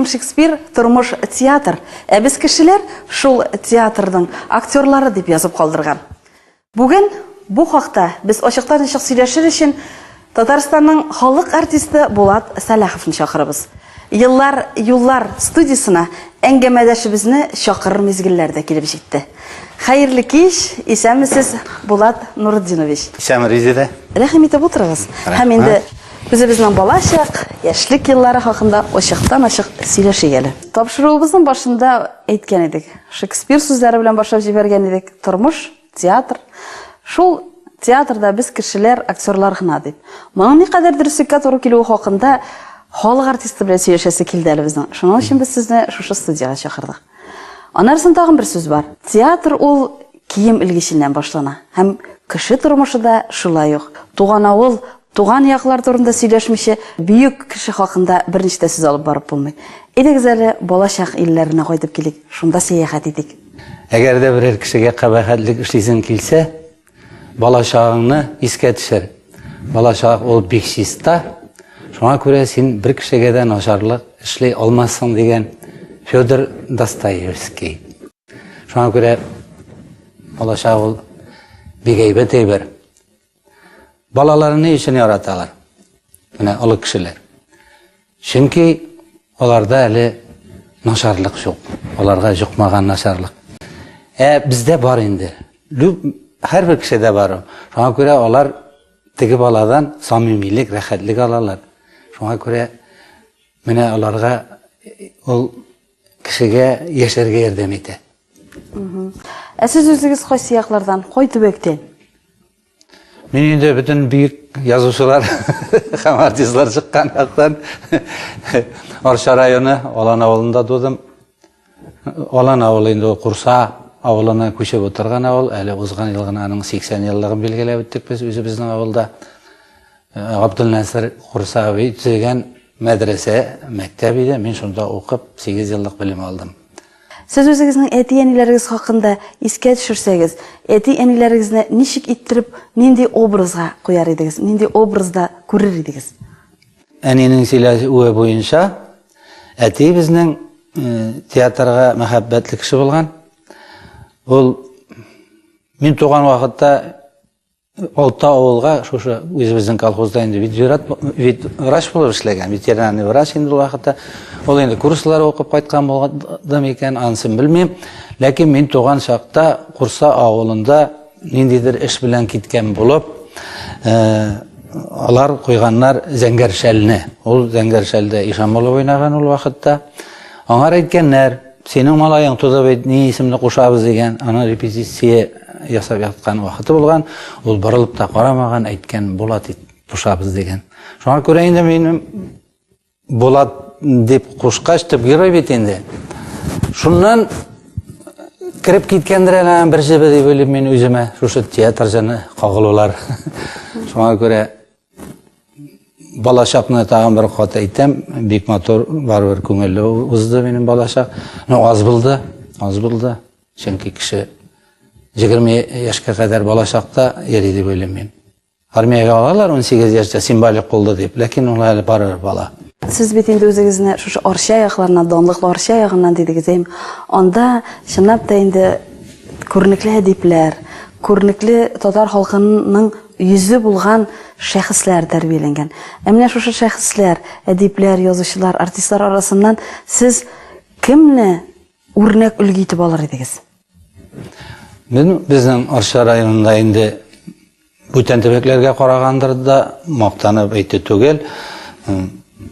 Шекспир тормыш театр, ә без кешеләр шул театрның актерлары дип язып калдырган. Бүген бу хакта без ачыктан-ачык сөйләшер өчен Татарстанның халык артисты Булат Сәлаховны чакырабыз. Еллар, юллар студиясенә әңгәмәдәшебезне чакырыр мизгелләр дә килеп җитте. Хәерле кич, исәнмесез, Булат Нуртдинович. Исәнме, Резеда. Рәхим итеп утырыгыз. Һәм инде үзебезнең балачак, яшьлек еллары хакында ачыктан-ачык сөйләшик әле. Тапшыруыбызның башында әйткән идек, Шекспир сүзләре белән башлап җибәргән идек, тормыш, театр. Шул театрда без кешеләр, актерлар гына дип. Моның никадәр дөреслеккә туры килүе хакында халык артисты белән сөйләшәсе килде әле безнең. Шуның өчен без сезне шушы студиягә чакырдык. Аннан тагын бер сүз бар. Театр ул кием элгеченнән башлана. Һәм кеше тормышы да шулай ук. Туган авыл, туган яклар турында сөйләшмичә, бөек кеше хакында берничә дә сүз алып барып булмый. Әйдәгез әле балачак илләренә кайтып килик, шунда сәяхәт итик. Әгәр дә берәр кешегә кабахәтлек эшлисең килсә, балачагыңны искә төшер. Балачак ул бик чиста. Шуңа күрә син бер кешегә дә начарлык эшли алмассың дигән Федор Достоевский. Шуңа күрә балачак ул бик әйбәт әйбер. Балаларны ни өчен яраталар? Менә олы кешеләр. Чөнки аларда әле начарлык юк. Аларга йокмаган начарлык. Ә бездә бар инде. Һәрбер кешедә бар. Шуңа күрә алар теге баладан самимилек, рәхәтлек алалар. Шуңа күрә менә аларга ул кешегә яшәргә ярдәм итә. Ә сез үзегез кайсы яклардан, кай төбәктән? Мин инде бөтен бөек язучылар һәм артистлар чыккан яктан Арча районы Алан авылында тудым. Алан авылы инде ул Курса авылына күчеп утырган авыл. Әле узган ел гына аның 80 еллыгын билгеләп үттек без үзебезнең авылда. Габдулнасыр Курсави төзегән мәдрәсә, мәктәп иде. Мин шунда укып 8 еллык белем алдым. Сез үзегезнең әти-әниләрегез хакында искә төшерсәгез, әти-әниләрегезне ничек иттереп, нинди образга куяр идегез, нинди образда күрер идегез? Әнинең сөйләве буенча, әти безнең театрга мәхәббәтле кеше булган. Ул мин туган вакытта Алты авылга шушы үзебезнең колхозда инде ветврат ветврач булып эшләгән, ветеринарный врач инде ул вакытта. Ул инде курслар укып кайткан булдым икән, анысын белмим. Ләкин мин туган чакта Курса авылында ниндидер эш белән киткән булып, алар куйганнар Зәңгәр шәлне. Ул Зәңгәр шәлдә ишан булып уйнаган ул вакытта. Аңар әйткәннәр, синең малаең туды бит, ни исемне кушабыз дигән, аны репетиция ясап яткан вакыты булган, ул борылып та карамаган, әйткән, Булат ит кушабыз дигән. Шуңа күрә инде минем Булат дип кушкач, төп герой бит инде. Шуннан кереп киткәндер әле аның бер җебе дип уйлыйм мин үземә, шушы театр җаны кагылулар. Шуңа күрә балачакны тагын бер кат әйтәм, бик матур, барыбер күңелле узды минем балачак. Ну, аз булды, аз булды. Чөнки кеше 20 яшькә кадәр балачакта йөри дип уйлыйм мин. Армиягә алалар 18 яшьтә символик булды дип, ләкин ул әле барыбер бала. Сез бит инде үзегезне шушы Арча якларыннан, данлыклы Арча ягыннан дидегез, әйме? Анда чынлап та инде күренекле әдипләр, күренекле татар халкының йөзе булган шәхесләр тәрбияләнгән. Ә менә шушы шәхесләр, әдипләр, язучылар, артистлар арасыннан сез кемне үрнәк өлге итеп алыр идегез? Мин безнең Арча районында инде бүтән төбәкләргә карагандыр да мактанып әйтү түгел.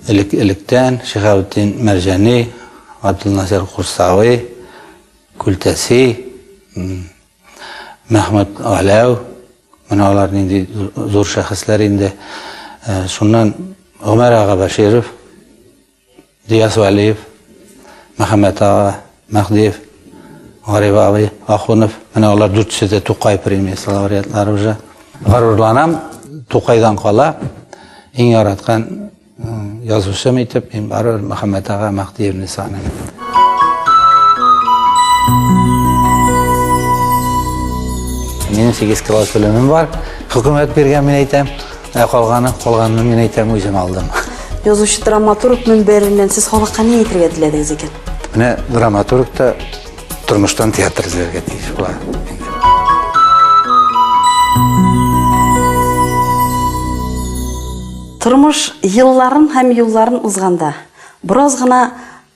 Элек электән Шиһабетдин Мәрҗани, Абдулнасир Курсави, Күлтәси, Мәхмүт Галәү, менә алар нинди зур шәхесләр инде. Шуннан Гомәр ага Бәширов, Диас Вәлиев, Мөхәммәт ага Мәһдиев, Гариф абый Ахунов, менә алар дүртесе дә Тукай премиясе лауреатлары уже. Горурланам, Тукайдан кала иң яраткан язучым итеп мин барыбер Мөхәммәт ага Мәһдиевне саныйм. Минем 8 класс белемем бар. Хөкүмәт биргән, мин әйтәм. Ә калганы, калганны мин әйтәм, үзем алдым. Язучы драматург мөнбәреннән сез халыкка ни әйтергә теләдегез икән? Менә драматург та тормыштан театр эзләргә тиеш була. Тормыш елларын һәм юлларын узганда, бераз гына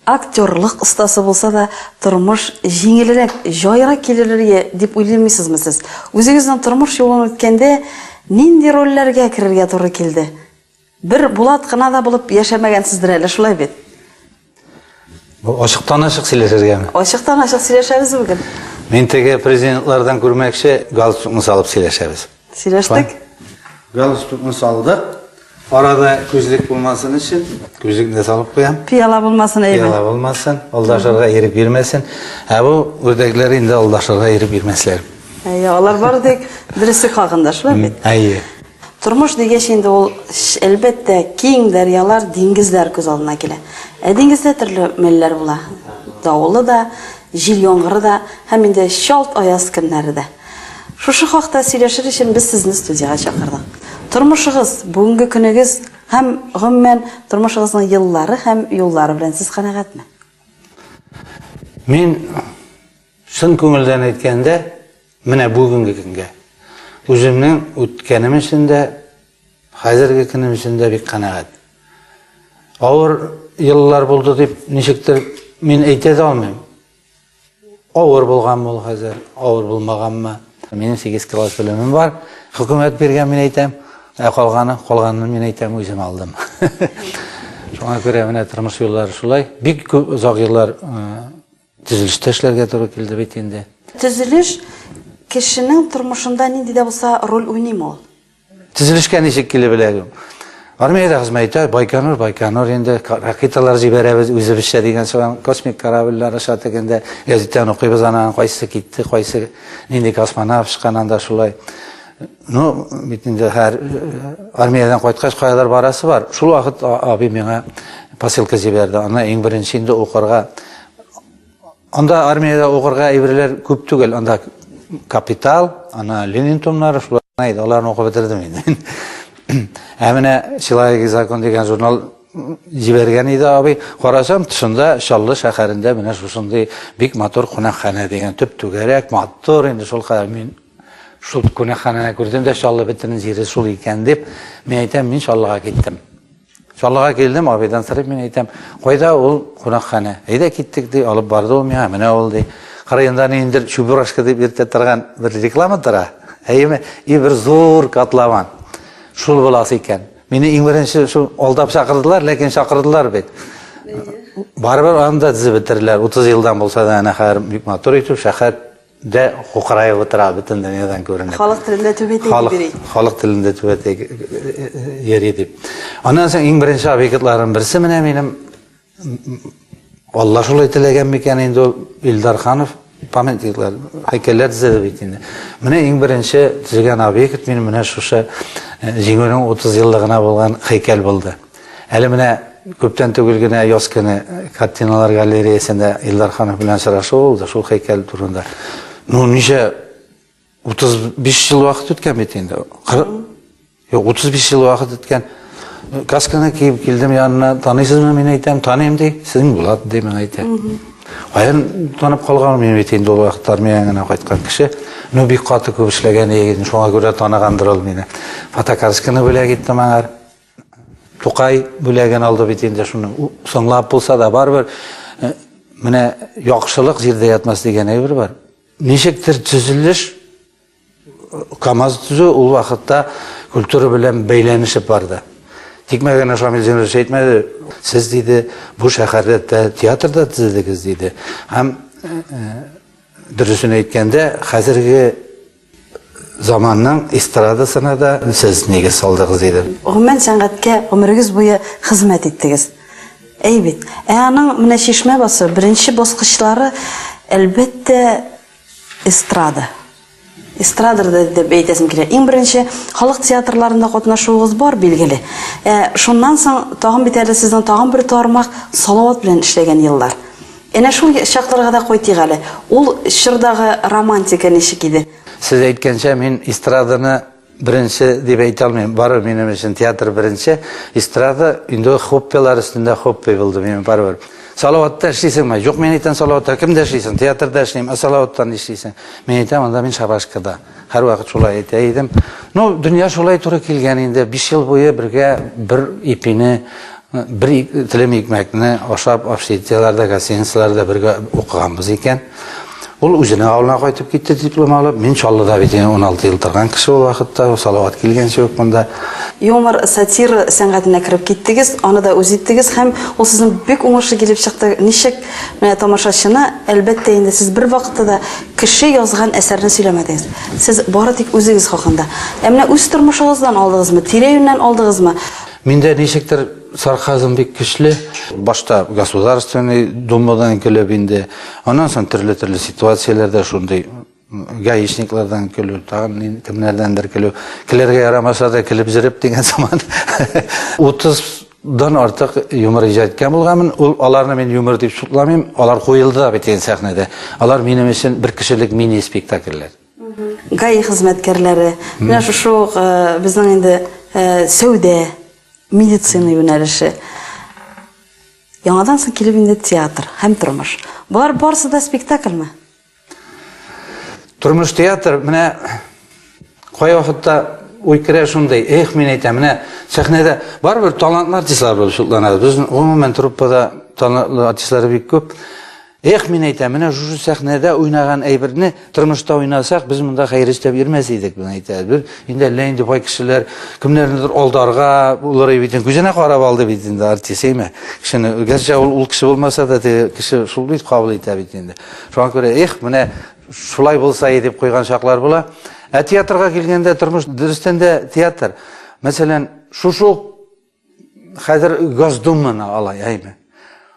актерлык остасы булса да, тормыш җиңелрәк, җайрак килергә дип уйлыймыйсызмы сез? Үзегезнең тормыш юлын үткәндә нинди рольләргә керергә туры килде? Бер Булат кына да булып яшәмәгәнсездер әле, шулай бит? Бу ачыктан-ачык сөйләшергәме? Ачыктан-ачык сөйләшәбез бүген. Мин теге президентлардан күрмәкче, галстукны салып сөйләшәбез. Сөйләштек. Галстукны салдык. Арада күзлек булмасын өчен, күзлекне дә салып куям. Пыяла булмасын әйбе. Пыяла булмасын, алдашырга ирек бирмәсен. Ә бу үрдәкләр инде алдашырга ирек бирмәсләр. Әйе, алар бары тик дөреслек хакында, шулай бит? Әйе. Тормыш дигәч инде ул, әлбәттә, киң дәрьялар, диңгезләр күз алдына килә. Ә диңгездә төрле мәлләр була. Давылы да, җил-яңгыры да һәм инде чалт аяз көннәре дә. Шушы хакта сөйләшер өчен без сезне студиягә чакырдык. Тормышыгыз, бүгенге көнегез һәм, гомумән, тормышыгызның еллары һәм юллары белән сез канәгатьме? Мин чын күңелдән әйткәндә, менә бүгенге көнгә үземнең үткәнем өчен дә, хәзерге көнем өчен дә бик канәгать. Авыр еллар булды дип ничектер мин әйтә дә алмыйм. Авыр булганмы ул хәзер, авыр булмаганмы? Минем 8 класс белемем бар. Хөкүмәт биргән мин әйтәм. Ә калганы, калганын мин әйтәм, үзем алдым. Шуңа күрә менә тормыш юллары шулай. Бик күп озак еллар төзелештә эшләргә туры килде бит инде. Төзелеш кешенең тормышында нинди дә булса роль уйныймы ул? Төзелешкә ничек килеп эләгү? Армиядә хезмәт итә, Байконур, Байконур инде ракеталар җибәрәбез үзебезчә дигән соң, космик корабльләр аша тегендә гәзиттән укыйбыз анаң кайсы китте, кайсы нинди космонавт чыккан анда шулай. Ну, бит инде һәр армиядән кайткач каядыр барасы бар. Шул вакыт абый миңа посылка җибәрде. Аны иң беренче инде укырга. Анда армиядә укырга әйберләр күп түгел. Анда Капитал, ана Ленин томнары шулай иде. Аларны укып бетердем инде. Ә менә Человек и закон дигән журнал җибәргән иде абый. Карасам, тышында Чаллы шәһәрендә менә шушындый бик матур кунакханә дигән төп түгәрәк, матур инде шул кадәр мин шул кунакханәне күрдем дә Чаллы бөтен җире шул икән дип, мин әйтәм, мин Чаллыга киттем. Чаллыга килдем, абыйдан сорыйм, мин әйтәм, кайда ул кунакханә? Әйдә киттек, ди, алып барды ул миңа, менә ул, ди. Кырыенда ниндидер чебурашка дип йөртә торган бер реклама тора. Әйеме? И бер зур котлован. Шул буласы икән. Мине иң беренче шул алдап чакырдылар, ләкин чакырдылар бит. Барыбер аны да төзеп бетерделәр. 30 елдан булса да, әнә хәзер бик матур итеп шәһәр дә кукыраеп утыра, бөтен дөньядан күренеп. Халык телендә түбәтәй дип йөри. Халык телендә түбәтәй йөри дип. Аннан соң иң беренче объектларым берсе менә минем Алла шулай теләгән микән инде ул Илдар Ханов памятниклар, һәйкәлләр төзеде бит инде. Менә иң беренче төзегән объект минем менә шушы Җиңүнең 30 еллыгына булган һәйкәл булды. Әле менә күптән түгел генә яз көне картиналар галереясендә Илдар Ханов белән очрашу булды, шул һәйкәл турында. Ну, ничә 35 ел вакыт үткән бит инде. Юк, 35 ел вакыт үткән. Касканы киеп килдем янына, таныйсызмы, мин әйтәм, таныйм ди. Сезнең Булат ди, миңа әйтә. Каян танып калган мин бит инде ул вакытта армиядән генә кайткан кеше. Ну, бик каты күп эшләгән егет, шуңа күрә таныгандыр ул мине. Фотокарточканы бүләк итте маңа. Тукай бүләген алды бит инде шуны. Соңлап булса да барыбер э, менә яхшылык җирдә ятмас дигән әйбер бар. Ничектер төзелеш КАМАЗ төзү ул вакытта культура белән бәйләнешеп барды. Тикмә генә Шамил Зинурович әйтмәде, сез диде, бу шәһәрдә театр да төзедегез диде. Һәм э, э, дөресен әйткәндә, хәзерге заманның эстрадасына да сез нигез салдыгыз диде. Гомумән сәнгатькә гомерегез буе хезмәт иттегез. Әй бит. Ә аның менә чишмә басы, беренче баскычлары, әлбәттә, эстрада. Эстрада дип әйтәсем килә. Иң беренче халык театрларында катнашуыгыз бар, билгеле. Ә шуннан соң тагын бит әле сезнең тагын бер тармак Салават белән эшләгән еллар. Әнә шул чакларга да кайтыйк әле. Ул чордагы романтика ничек иде? Сез әйткәнчә, мин эстраданы беренче дип әйтә алмыйм. Барыбер минем өчен театр беренче. Эстрада инде хоббилар өстендә хобби булды минем барыбер. Салаватта эшлисеңме? Юк, мин әйтәм, Салаватта кемдә эшлисең? Театрда эшлим. Ә Салаватта нишлисең? Мин әйтәм, анда мин шабашкада. Һәрвакыт шулай әйтә идем. Ну, дөнья шулай туры килгән инде. 5 ел буе бергә бер ипине, бер телем икмәкне ашап, общежитиеләрдә, гостиницаларда бергә укыганбыз икән. Ул үзенең авылына кайтып китте диплом алып. Мин Чаллыда бит инде 16 ел торган кеше ул вакытта, Салават килгәнче үк монда. Юмор, сатира сәнгатенә кереп киттегез, аны да үз иттегез һәм ул сезнең бик уңышлы килеп чыкты. Ничек менә тамашачыны, әлбәттә инде, сез бервакытта да кеше язган әсәрне сөйләмәдегез. Сез бары тик үзегез хакында. Ә менә үз тормышыгыздан алдыгызмы, тирә-юньнән алдыгызмы? Миндә ничектер сарказм бик көчле. Башта Государственный Думадан көлеп инде, аннан соң төрле-төрле ситуацияләрдә шундый гаишниклардан көлү, тагын кемнәрдәндер көлү. Көләргә ярамаса да көлеп җөреп дигән сыман. 30 дан артык юмор иҗат иткән булганмын. Ул аларны мин юмор дип шутламыйм. Алар куелды да бит инде сәхнәдә. Алар минем өчен бер кешелек мини-спектакльләр. ГАИ хезмәткәрләре, менә шушы ук безнең инде сәүдә, медицина юнәлеше. Яңадан соң килеп инде театр һәм тормыш. Болар барысы да спектакльме? Тормыш театр, менә кай вакытта уй керә шундый, эх, мин әйтәм, менә сәхнәдә барыбер талантлы артистлар булып шутланабыз. Безнең гомумән труппада талантлы артистлар бик күп. Эх, мин әйтәм, менә шушы сәхнәдә уйнаган әйберне тормышта уйнасак, без монда хәер эшләп йөрмәс идек, мин әйтәм. Без инде әллә инде бай кешеләр кемнәрнедер алдарга булыр бит инде. Күзенә карап алды бит инде артист, әйме? Кешене, гәрчә ул, ул кеше булмаса да, теге кеше шул бит кабул итә бит инде. Шуңа күрә, эх, менә шулай булса иде дип куйган чаклар була. Ә театрга килгәндә тормыш дөрестән дә театр. Мәсәлән, шушы ук Хәзер Госдуманы алай, әйме.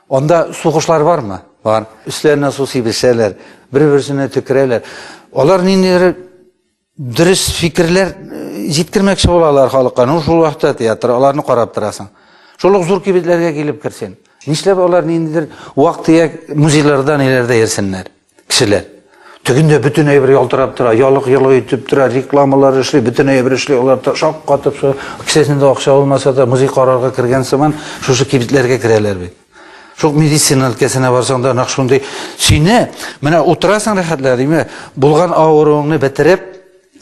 Анда сугышлар бармы? Бар. Өсләренә су сибешәләр, бер-берсенә төкерәләр. Алар ниндидер дөрес фикерләр э, җиткермәкче булалар халыкка. Ну, шул вакытта театр, аларны карап торасың. Шул ук зур кибетләргә килеп керсен. Нишләп алар ниндидер вак-төяк музейларда ниләрдә йөрсеннәр? Кешеләр. Тегендә бөтен әйбер ялтырап тора, ялык-йолык итеп тора, рекламалар эшли, бөтен әйбер эшли, алар шаккатып, шул кесәсендә акча булмаса да, музей карарга кергән сыман, шушы кибетләргә керәләр бит. Шул медицина өлкәсенә барсаң да, нәкъ шундый. Сине, менә утырасың рәхәтләнеп, димә, булган авыруыңны бетереп,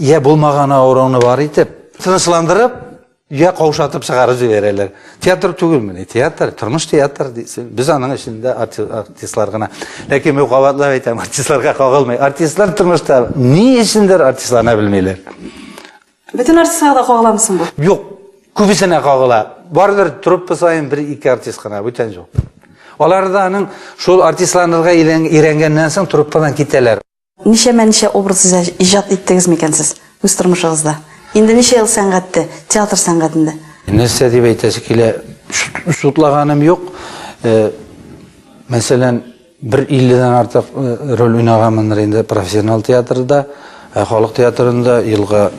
я булмаган авыруыңны бар итеп, тынычландырып, Я каушатып чыгарып җибәрәләр. Театр түгелмени? Театр, тормыш театр дисең. Без аның эчендә артистлар гына. Ләкин мин кабатлап әйтәм, артистларга кагылмый. Артистлар тормышта ни өчендер артистлана белмиләр. Бөтен артистларга да кагыламы соң бу? Юк, күбесенә кагыла. Барыбер труппа саен бер-ике артист кына, бүтән юк. Алар да аның шул артистланырга өйрәнгәннән соң труппадан китәләр. Ничәмә-ничә образ иҗат иттегез микән сез үз тормышыгызда? Инде ничә ел сәнгатьтә, театр сәнгатендә? Нәрсә дип әйтәсе килә, шутлаганым юк. Э, мәсәлән, бер 50-дән артык э, роль уйнаганмындыр инде профессионал театрда, ә халык театрында елга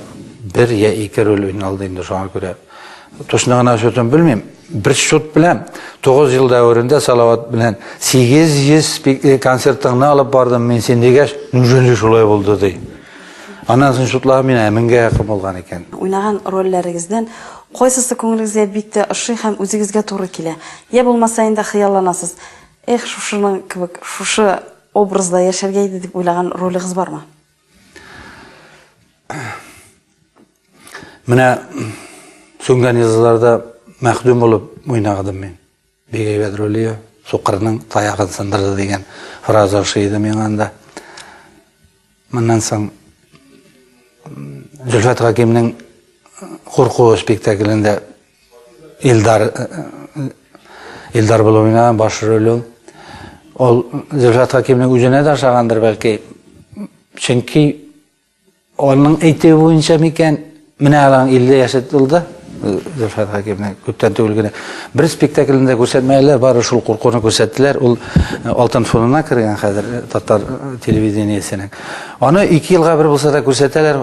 бер я ике роль уйналды инде шуңа күрә. Точно гына счетын белмим. Бер счет белән 9 ел дәверендә Салават белән 800 э, концертыңны алып бардым мин син дигәч, неужели шулай булды ди. Аннан соң шутлаган мин, ә меңгә якын булган икән. Уйнаган рольләрегездән кайсысы күңелегезгә бик тә ошый һәм үзегезгә туры килә? Я булмаса инде хыялланасыз. Эх, шушының кебек, шушы образда яшәргә иде дип уйлаган ролегез бармы? Менә сүнгән йолдызларда мәхдүм булып уйнадым мин. Бик әйбәт роль ия. Сукырның таягын сындырды дигән фраза ошый иде миңа анда. Моннан соң Зөлфәт Хакимнең Курку спектаклендә Илдар Илдар булып уйнаган баш роль ул. Ул Зөлфәт Хакимнең үзенә дә ошагандыр бәлки. Чөнки Аның әйтүе буенча микән, менә аның 50 яше тулды, Зөлфәт Хәкимнең күптән түгел генә. Бер спектаклен дә күрсәтмәделәр, бары шул куркуны күрсәттеләр. Ул э, алтын фонына кергән хәзер э, татар э, телевидениесенең. Аны 2 елга бер булса да күрсәтәләр.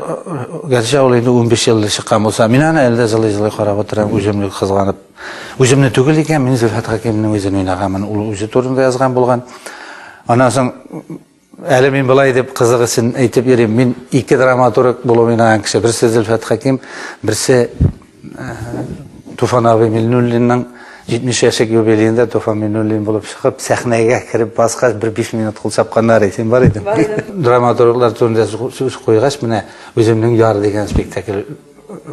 Гәрчә ул инде 15 ел чыккан булса, мин аны әле дә җылый-җылый карап утырам, үземне кызганып. Үземне түгел икән, мин Зөлфәт Хәкимнең үзен уйнаганмын. Ул үзе турында язган булган. Аннан соң Әле мин болай дип кызык өчен әйтеп йөрим. Мин ике драматург булып уйнаган кеше. Берсе Зөлфәт Хәким, берсе Туфан абый Миңнуллинның 70 яшьлек юбилеенда Туфан Миңнуллин булып чыгып, сәхнәгә кереп баскач, бер 5 минут кул чапканнар иде. Син бар идең? Бар идем. Драматурглар турында сүз куйгач, менә үземнең Яр дигән спектакль,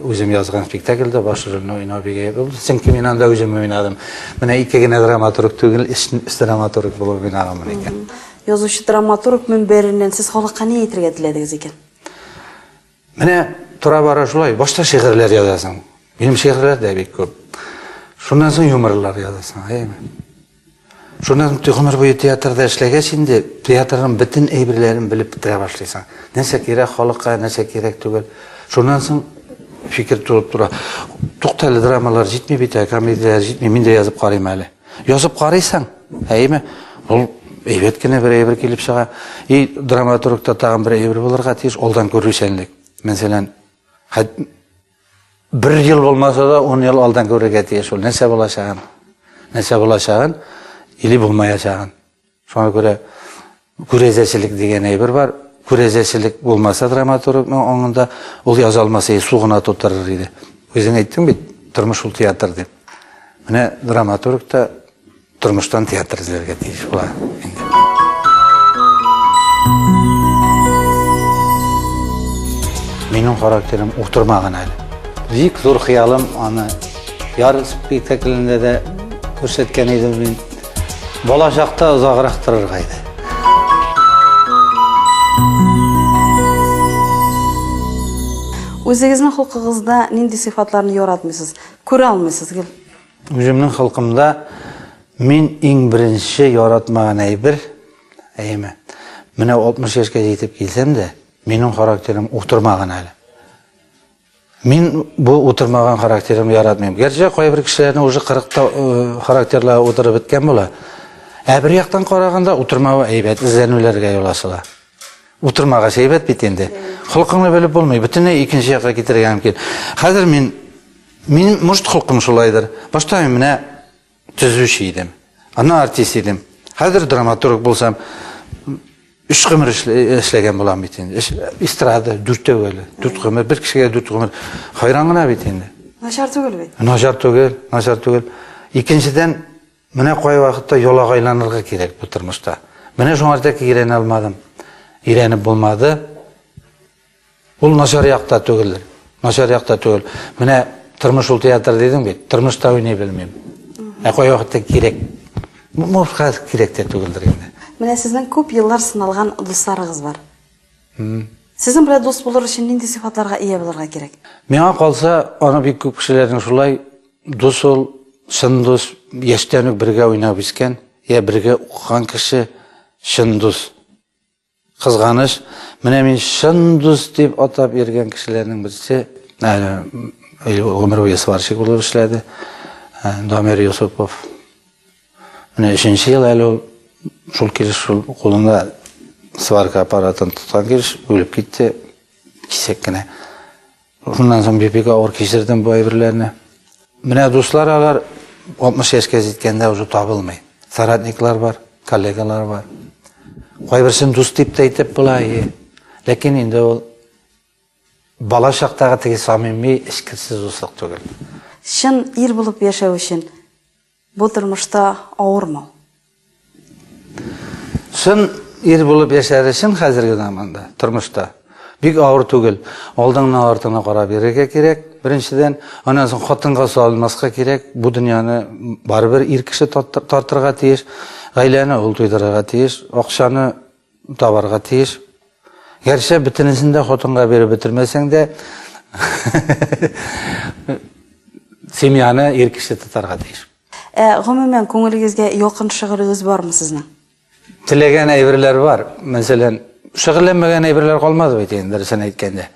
үзем язган спектакльдә баш рольне уйнау бик әйбәт булды. Чөнки мин анда үзем уйнадым. Менә ике генә драматург түгел, өч драматург булып уйнаганмын икән. Язучы драматург мөнбәреннән сез халыкка ни әйтергә теләдегез икән? Менә тора-бара шулай, башта шигырьләр язасың. Минем шигырьләр дә бик күп. Шуннан соң юморлар язасың, әйеме? Шуннан соң гомер буе театрда эшләгәч инде, театрның бөтен әйберләрен белеп бетерә башлыйсың. Нәрсә кирәк халыкка, нәрсә кирәк түгел. Шуннан соң фикер туып тора. Тукта әле, драмалар җитми бит, ә комедияләр җитми, мин дә язып карыйм әле. Язып карыйсың, әйеме? Ул әйбәт кенә бер әйбер килеп чыга. И драматургта тагын бер әйбер булырга тиеш, алдан күрүчәнлек. Мәсәлән, бер ел булмаса да, 10 ел алдан күрергә тиеш ул нәрсә булачагын. Нәрсә булачагын или булмаячагын. Шуңа күрә күрәзәчелек дигән әйбер бар. Күрәзәчелек булмаса драматургның аңында, ул яза алмас иде, су гына тутырыр иде. Үзең әйттең бит, тормыш ул театр дип. Менә драматург та тормыштан театр эзләргә тиеш була инде. Минем характерым утырмаган әле. Бик зур хыялым аны Яр спектаклендә дә күрсәткән идем мин. Бала чакта озаграк торырга иде. Үзегезнең холкыгызда нинди сыйфатларны яратмыйсыз, күрә алмыйсыз гел? Үземнең холкымда мин иң беренче яратмаган әйбер, әйеме, менә 60 яшькә җитеп килсәм дә, минем характерым утырмаган әле. Мин бу утырмаган характерымны яратмыйм. Гәрчә кайбер кешеләрнең уже 40-та э, характерлары утырып беткән була. Ә бер яктан караганда утырмавы әйбәт, эзләнүләргә юл ачыла. Утырмагач әйбәт бит инде. Холкыңны белеп булмый, бөтенләй икенче якка китерергә мөмкин. Хәзер мин мин может холкым шулайдыр. Башта мин менә төзүче идем. Аннан артист идем. Хәзер драматург булсам, өч гомер эшләгән булам бит инде. Эстрада дүртәү әле. Дүрт гомер, бер кешегә дүрт гомер. Хайран гына бит инде. Начар түгел бит. Начар түгел, начар түгел. Икенчедән, менә кай вакытта ялагайланырга кирәк бу тормышта. Менә шуңа тәки өйрәнә алмадым. Өйрәнеп булмады. Ул начар якта түгелдер. Начар якта түгел. Менә тормыш ул театр дидең бит. Тормышта уйный белмим. Ә кай вакытта кирәк. Может, хәзер кирәк тә түгелдер инде. Менә сезнең күп еллар сыналган дусларыгыз бар. Сезнең белән дус булыр өчен нинди сыйфатларга ия булырга кирәк? Миңа калса, аны бик күп кешеләрнең шулай дус ул, чын дус, яшьтән үк бергә уйнап үскән, я бергә укыган кеше чын дус. Кызганыч, менә мин чын дус дип атап йөргән кешеләрнең берсе, әле гомер буе сварщик булып эшләде, Дамир Юсупов. Менә өченче ел әле ул шул килеш шул кулында сварка аппаратын тоткан килеш үлеп китте кисәк кенә. Шуннан соң бик авыр кичердем бу әйберләрне. Менә дуслар алар 60 яшькә җиткәндә уже табылмый. Соратниклар бар, коллегалар бар. Кайберсен дус дип тә әйтеп була, ләкин инде ул бала чактагы теге самими, эчкерсез дуслык түгел. Чын ир булып яшәү өчен бу тормышта авырмы? Чын ир булып яшәр өчен хәзерге заманда, тормышта бик авыр түгел. Алдыңны артыңа карап йөрергә кирәк, беренчедән, аннан соң хатынга салынмаска кирәк. Бу дөньяны барыбер ир кеше тартырга тиеш, гаиләне ул туйдырырга тиеш, акчаны табарга тиеш. Гәрчә бөтенесен дә хатынга биреп бетермәсәң дә, семьяны ир кеше тотарга тиеш. Ә гомумән күңелегезгә якын шөгылегез бармы сезнең? Теләгән әйберләр бар. Мәсәлән, шөгыльләнмәгән әйберләр калмады бит инде, дөресен әйткәндә.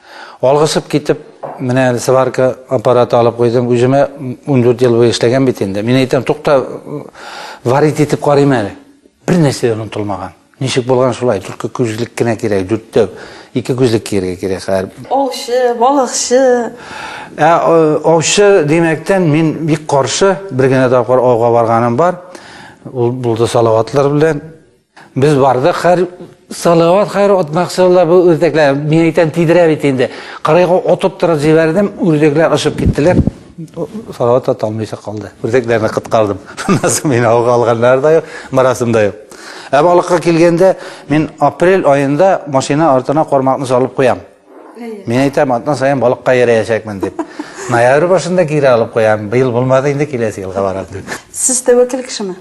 Алгысып китеп, менә әле сварка аппараты алып куйдым. Үземә 14 ел буе эшләгән бит инде. Мин әйтәм, тукта, варить итеп карыйм әле. Бер нәрсә дә онытылмаган. Ничек булган шулай, только күзлек кенә кирәк, дүрттәү. Ике күзлек кияргә кирәк хәзер. Аучы, балыкчы. Ә аучы димәктән мин бик каршы, бер генә тапкыр ауга барганым бар. Ул булды Салаватлар белән. Без бардык, хәр Салават хәер атмакчы була бу үрдәкләр. Мин әйтәм, тидерә бит инде. Кырыйга атып торып җибәрдем, үрдәкләр очып киттеләр. Салават ата алмыйча калды. Үрдәкләрне коткардым. Шуннан соң мине ауга алганнары да юк, барасым да юк. Ә балыкка килгәндә, мин апрель аенда машина артына кармакны салып куям. Мин әйтәм, атна саен балыкка йөрәячәкмен дип. Ноябрь башында кире алып куям. Быел булмады инде, киләсе елга барам дип. Сез тәвәккәл кешеме?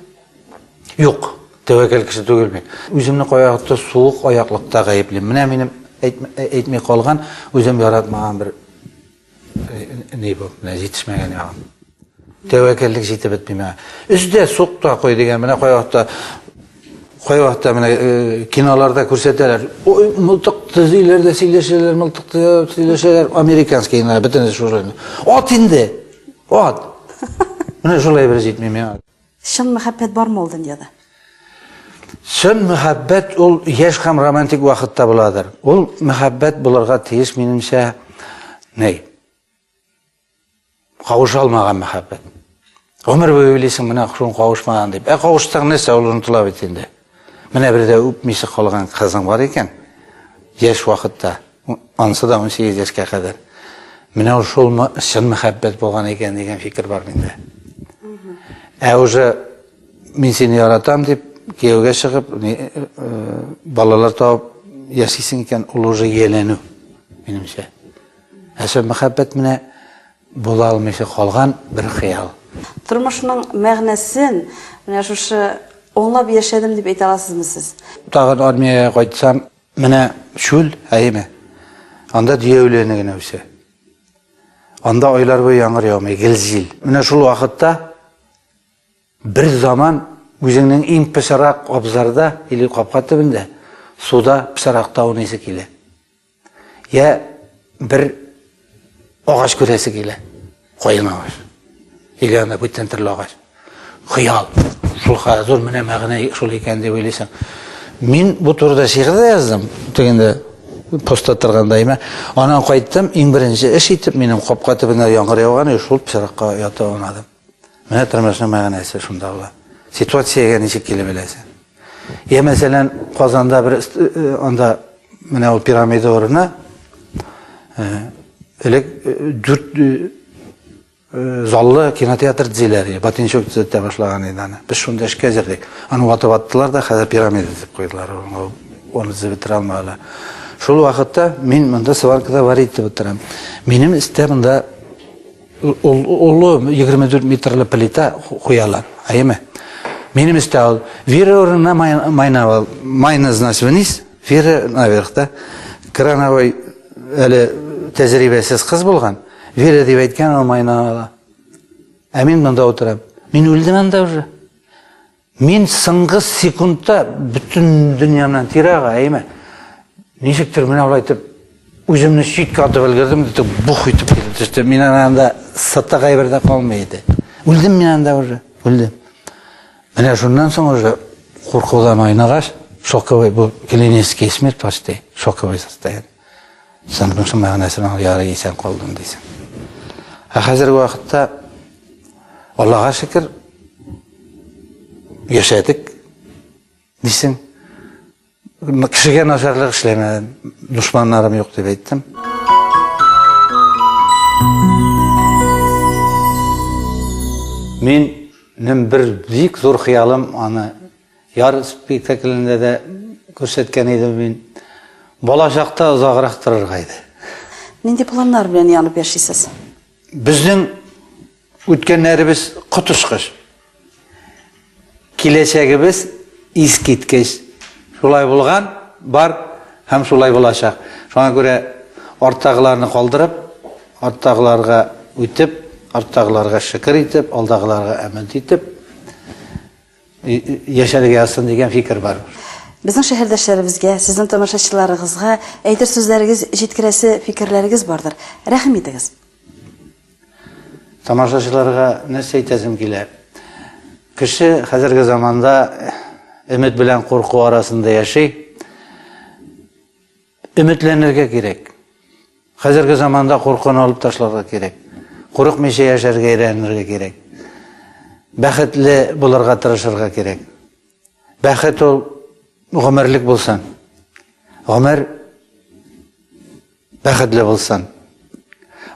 Юк, тәвәккәл кеше түгел мин. Үземне кайвакытта суык аяклыкта гаеплим. Менә минем әйтми калган, үзем яратмаган бер ни бу, менә җитешмәгән ягым. Тәвәккәллек җитеп бетми миңа. Өздә сук та куй дигән, менә кайвакытта кайвакытта менә киноларда күрсәтәләр. Ой, мылтык төзиләр дә сөйләшәләр, мылтык сөйләшәләр. Американский кино, бөтенесе шулай. Ат инде! Ат! Менә шулай бер җитми миңа. Чын мәхәббәт бармы ул дөньяда? Чын мәхәббәт ул яшь һәм романтик вакытта буладыр. Ул мәхәббәт булырга тиеш, минемчә, ни? Кавыша алмаган мәхәббәт. Гомер буе уйлыйсың, менә шуны кавышмаган дип. Ә кавышсаң нәрсә, ул онытыла бит инде. Менә бер дә үпмисе калган кызың бар икән, яшь вакытта, анысы да 18 яшькә кадәр. Менә ул шул чын мәхәббәт булган икән дигән фикер бар миндә. Ә уже мин сине яратам дип, кияүгә чыгып, балалар табып яшисең икән, ул уже ияләнү, минемчә. Ә чын мәхәббәт менә була алмыйча калган бер хыял. Тормышның мәгънәсен менә шушы аңлап яшәдем дип әйтә аласызмы сез? Тагын армиягә кайтсам, менә чүл, әйеме? Анда дөя үләне генә үсә. Анда айлар буе яңгыр яумый, гел җил. Менә шул вакытта бер заман үзеңнең иң пычрак абзарда или капка төбендә суда пычракта ауныйсы килә. Я бер агач күрәсе килә. Каен агач. Или анда бүтән төрле агач. Хыял. Шул зур менә мәгънә шул икән дип уйлыйсың. Мин бу турыда шигырь дә яздым. Тегендә постта торганда имә. Аннан кайттым, иң беренче эш итеп минем капка төбендә яңгыр яуган, шул пычракка ятып аунадым. Менә тормышның мәгънәсе шунда була. Ситуациягә ничек килеп эләсең? Я, мәсәлән, Казанда бер анда менә ул пирамида урыны элек дүрт заллы кинотеатр төзиләр иде. Батенчук төзетә башлаган иде аны. Без шунда эшкә әзердек. Аны ватып аттылар да, хәзер пирамида төзеп куйдылар. Оны төзеп бетерә алмадылар. Шул вакытта мин монда сваркада варить итеп утырам. Минем өстә монда Олы 24 метрлы плита куялар. Әйеме? Минем өстә ул. Вера урынына майна майна значит вниз, Вера наверх, да? Крановой әле тәҗрибәсез кыз булган. Вера дип әйткән, ул майна ала. Ә мин монда утырам. Мин үлдем анда уже. Мин соңгы секундта бөтен дөньямнан тир ага, әйме? Ничектер менә алай итеп үземне читкә атып өлгердем, дип бух итеп килеп төште. Мин анда сытык әйбер дә калмый иде. Үлдем мин анда уже, үлдем. Менә шуннан соң уже куркудан айныгач, шоковый бу клинический смерть почти, шоковый состояние. Сынның мәгънәсен ал, ярый исән калдым дисең. Ә хәзерге вакытта Аллага шөкер, яшәдек дисең. Кешегә начарлык эшләмәдем, дошманнарым юк дип әйттем. Минем бер бик зур хыялым аны Яр спектаклендә дә күрсәткән идем мин. Балачакта озаграк торырга иде. Нинди планнар белән янып яшисез? Безнең үткәннәребез коточкыч. Киләчәгебез искиткеч. Шулай булган, бар һәм шулай булачак. Шуңа күрә арттагыларны калдырып, арттагыларга үтеп, арттагыларга шөкер итеп, алдагыларга өмет итеп яшәргә язсын дигән фикер бар. Безнең шәһәрдәшләребезгә, сезнең тамашачыларыгызга әйтер сүзләрегез, җиткерәсе фикерләрегез бардыр. Рәхим итегез. Тамашачыларга нәрсә әйтәсем килә? Кеше хәзерге заманда өмет белән курку арасында яши. Өметләнергә кирәк. Хәзерге заманда куркуны алып ташларга кирәк. Курыкмыйча яшәргә өйрәнергә кирәк. Бәхетле булырга тырышырга кирәк. Бәхет ул гомерлек булсын. Гомер бәхетле булсын.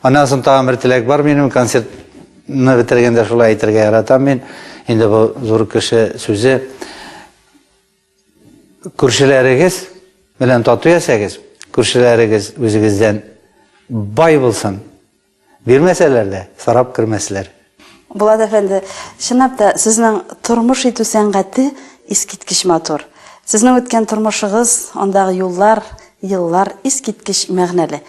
Аннан соң тагын бер теләк бар минем, концертны бетергәндә шулай әйтергә яратам мин. Инде бу зур кеше сүзе. Күршеләрегез белән тату яшәгез, күршеләрегез үзегездән бай булсын. Бирмәсәләр дә, сорап кермәсләр. Булат әфәнде, чынлап та сезнең тормыш итү сәнгате искиткеч матур. Сезнең үткән тормышыгыз, андагы юллар, еллар искиткеч мәгънәле.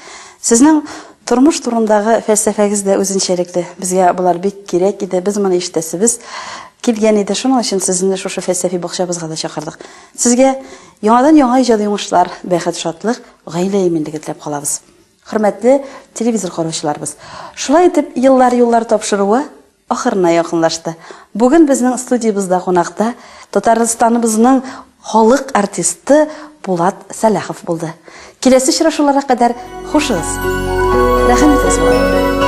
Сезнең тормыш турындагы фәлсәфәгез дә үзенчәлекле. Безгә болар бик кирәк иде, без моны ишетәсебез килгән иде. Шуның өчен сезне шушы фәлсәфи бакчабызга да чакырдык. Сезгә яңадан-яңа иҗади уңышлар, бәхет-шатлык, гаилә иминлеге теләп калабыз. Хөрмәтле телевизор караучыларыбыз, шулай итеп Еллар юллар тапшыруы ахырына якынлашты. Бүген безнең студиябездә кунакта Татарстаныбызның халык артисты Булат Сәлахов булды. Киләсе очрашуларга кадәр хушыгыз. Рәхим итегез, Булат.